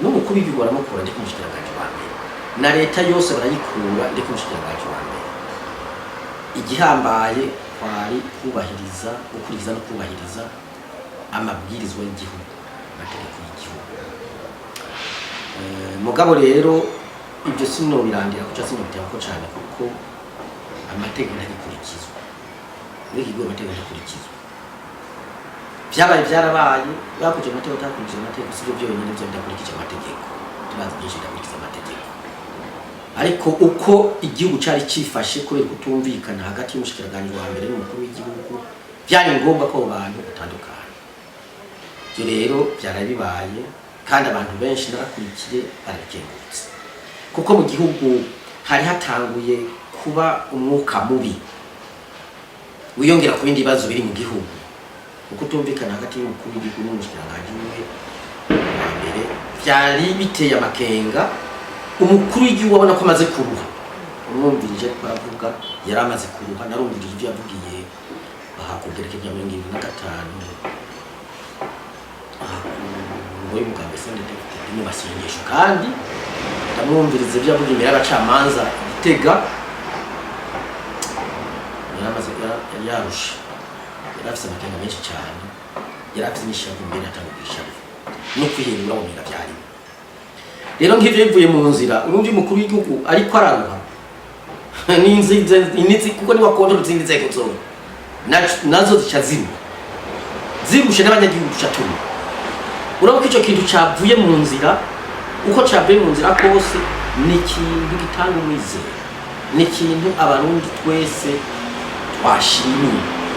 N'umukuru w'igihugu baramukura ndi kumushikiranganji wa mbere, na leta yose barayikura ndi kumushikiranganji wa mbere. Igihambaye kwari kubahiriza, gukurikiza no kubahiriza amabwirizwa y'igihugu, amategeko y'igihugu. Mugabo rero ibyo sinobirandira kuca, sinobitebako cane, kuko amategeko ntagikurikizwa muri iki gihugu. Amategeko ntakurikizwa. Vyabaye vyarabaye, bakurikije amategeko, batakurikije amategeko, sivyo vyonyene vyo bidakurikije amategeko. Turazi byinshi bidakurikiza amategeko, ariko uko igihugu cari cifashe kubera kutumvikana hagati y'umushikiranganji wa mbere n'umukuru w'igihugu, vyari ngombwa ko abo bantu batandukana. Ivyo rero vyaraye bibaye, kandi abantu benshi narakurikiye barabikengurutse, kuko mu gihugu hari hatanguye kuba umwuka mubi wiyongera ku bindi bibazo biri mu gihugu, kuko utumvikana hagati y'umukuru w'igihugu n'umushikiranganji wiwe wa mbere vyari biteye amakenga. Umukuru w'igihugu abona ko amaze kuruha. Umwumvirije ariko aravuga, yari amaze kuruha. Narumvirije ivyo yavugiye aha ku byerekeye bya 75 aha ku ngo y'umugambwe CNDD-FDD mu masengesho, kandi ndamwumviriza ibyo yavuga imbere y'abacamanza i Gitega. Yari amaze, yari yarushe, yari afise amakenga menshi cyane, yari afise n'ishavu, mbere yatanguye ishavu no kwihindura mu bintu vyarimo. Rero nk'ivyo bivuye mu nzira, urumva umukuru w'igihugu ariko araruha n'inzizi, kuko niwe akontorora izindi nzego zose, nazo zica ziruha, zirushe n'abanyagihugu duca turuha. Urabona ko ico kintu cavuye mu nzira. Uko cavuye mu nzira kose, ni ikintu gitanga umwizero, ni ikintu Abarundi twese twashimiye.